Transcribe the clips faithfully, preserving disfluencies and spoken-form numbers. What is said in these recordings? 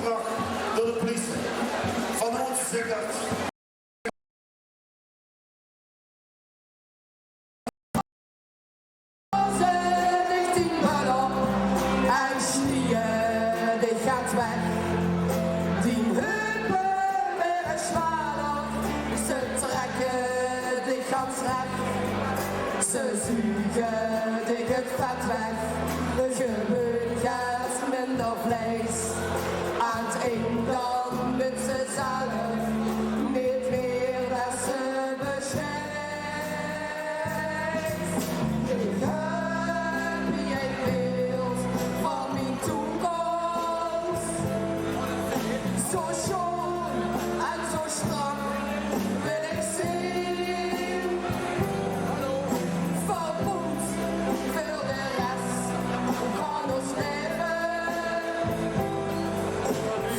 Door de politie. Van ons zeker. Ze dich dien bal op en snieje dich gaat weg. Dien heupe weer smaler, ze trekke dich gans recht. Ze zuge dich het vet weg, gebeurt gaat minder vleis. Aan het eind dan met ze zelf niet meer dat ze beschrijft. Ik heb jij beeld van mijn toekomst. Zo schoon en zo strak wil ik zien. Verbood voor de rest van ons leven.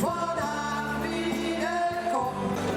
Vanaf wie de kop.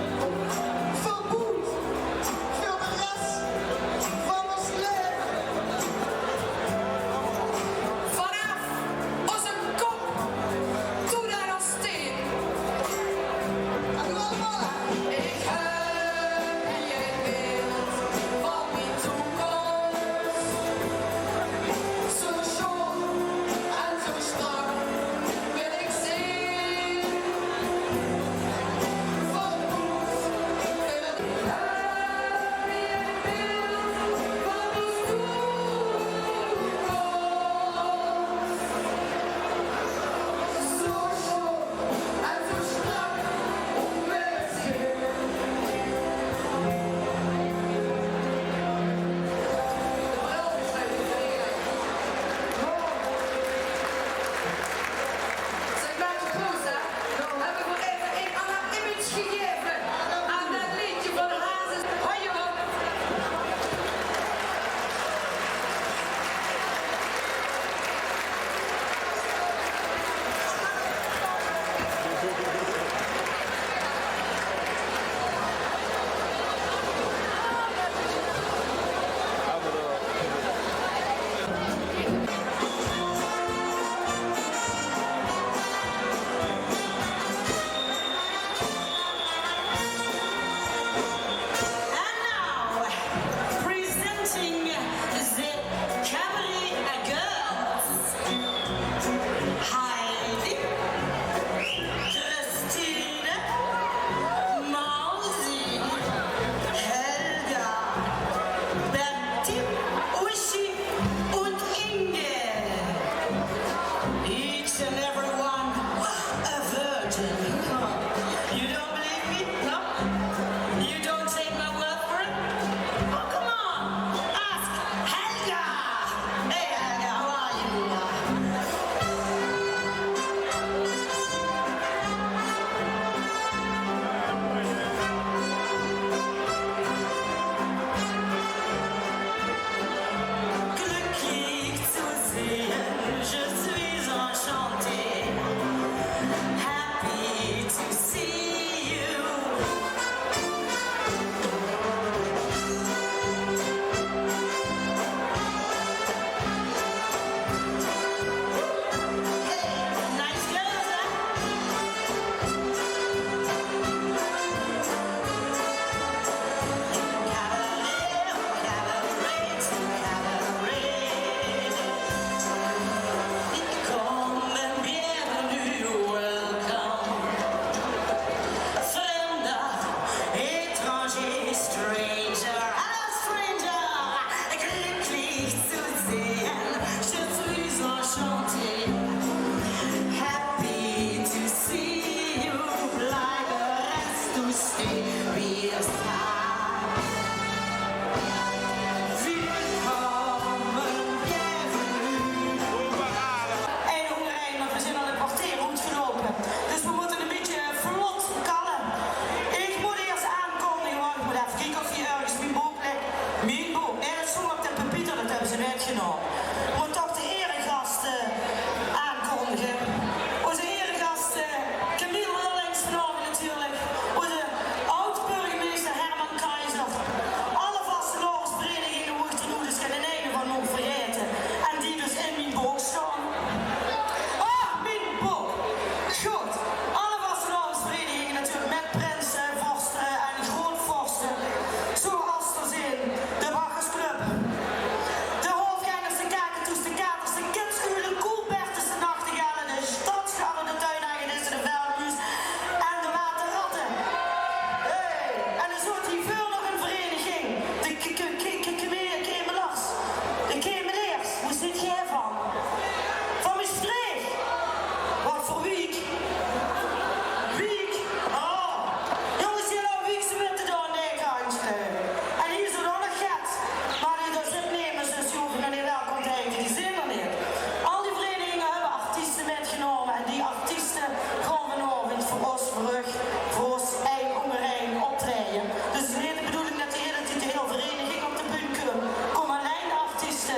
En die artieste gaon vanaovend veur ós, veur uch, veur ós ein ónger ein optraeje. Dus 't is neet de bedoeling det de hiele tied de hiel vereiniging op de bühne kump. Kómme allein de artieste.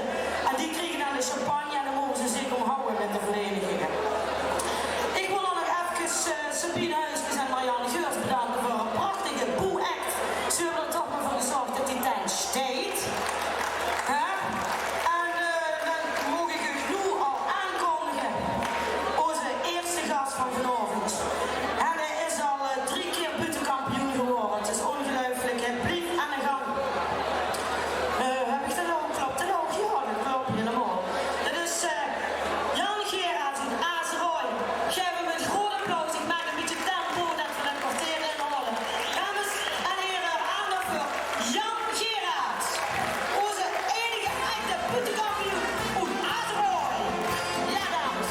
En die kriege dan de champagne en dan moge ze zich ómhawwe mit de vereiniginge. Ich wil dan nog efkes, eh, Sabine Huiskes en Marianne Geurs bedanke veur ein prachtige boe-act. Ze höbbe d'r toch mer veur gezörg det die tent steit. Hè? En, eh, dan maag ich uch noe al aankondige. Ózze ierste gas van vanaovend. En hae is al, eh, drie kier buuttekampioen gewore. 't Is óngeluifelik. Hae blief aan de gang. Eh, höb ich det al? Klop det ouch? Jao, det klop hielemaol. Det is, eh, Jan Gerards oet Azeroy. Gaef 'm ein groot applaus. Ich maak ein bietje tempo, det v'r det kerteer inhaole. Dames en here, aandacht veur Jan Gerards. Ózze einige echte buuttekampioen oet Azeroy. Jao, dames.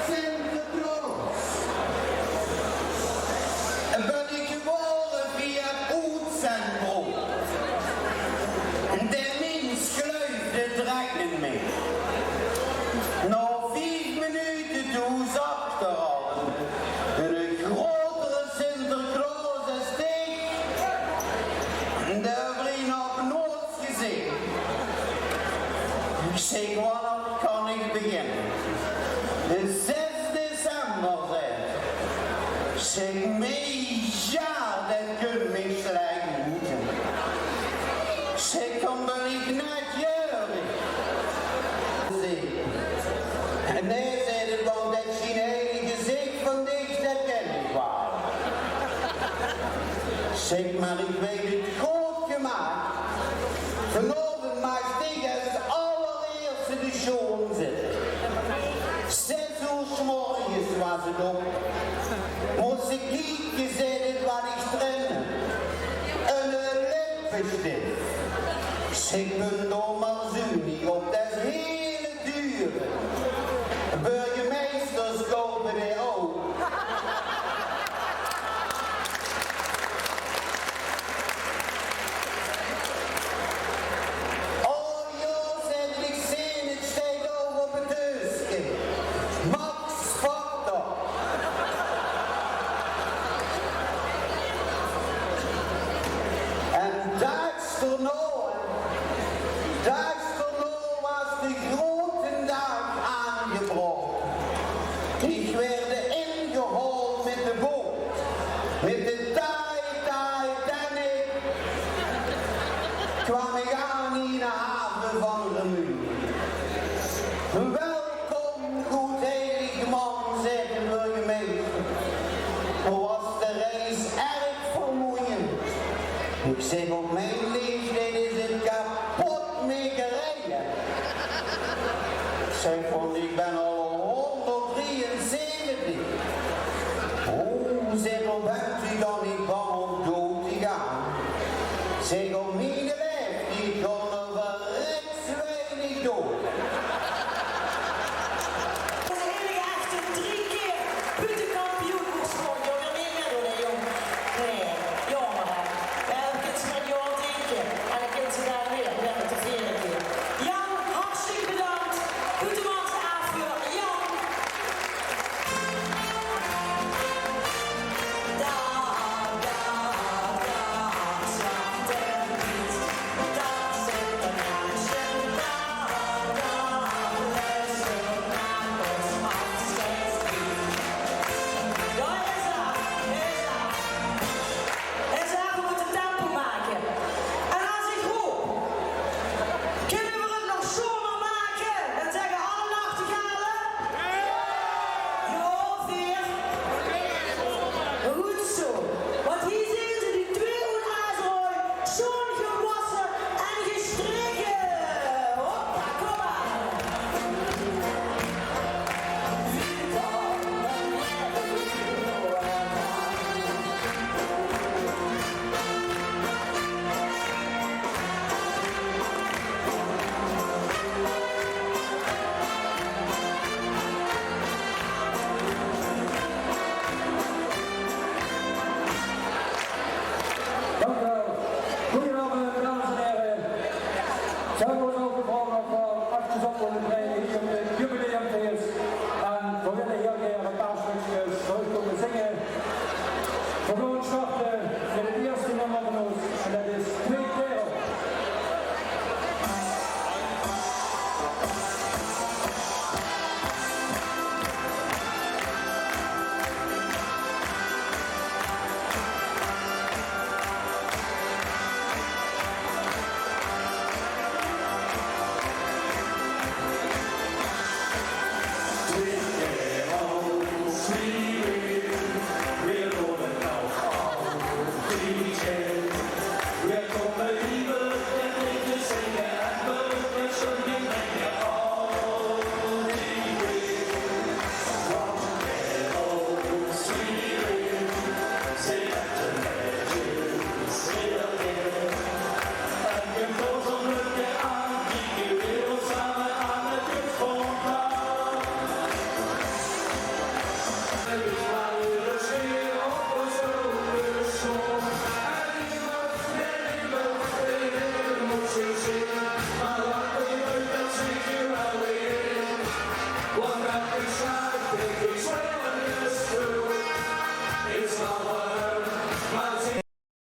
Sinterklaos. Bön ich gebore via oetzendbrood. De mins gluifde d'r ech neet mie. Nao vief minute toen zag d'r al ein, ein grotere Sinterklaos es ich. Dae höb ich nog noeats gezeen. Ich zèk: "Wanneer kan ich beginne?" "Zès december," zaet 'r. Zèk: "Mie, jao, det kump mich slech oet." Zèk: "Dan bön ich net jäörig." Zèk: "Nae," zaet 'r, "want det sjinheilig gezich van dich, det kin ich waal." Zèk: "Mer ich weit 't good gemaak. Vanaovend maag dich es allerierste de sjoon zitte." Zès oer 's morges waas 't op. Mós ich kieke, zaet 'r, wat ich d'rin höb. Eine lippenstift. Zèk: "Bön dao mer zunig op, det is hiel duur. Burgemeisters koupe dae ouch." "Oh jao," zaet 'r, "ich zeen 't, steit ouch op 't deuske. Max Factor." En daags d'rnao, daags d'rnao waas de groeten daag aangebraoke. Ich woort ingehaold mit de boot, mit de Ti-, Titanic. Kwaam ich aan in de have van Remunj. "Welkom, goedheilig man," zaet de burgemeister. "Waas de reis erg vermoeiend?" Ich zèk: "Op mien leeftied is 't kapot mit rieje." Zèk: "Want ich bön al hónderddrieënzeventig." "Oh," zaet 'r, "bönt geer dan neet bang óm doed te gaon?" Zèk: "Op miene leeftied gaon d'r verrèks weinig doed."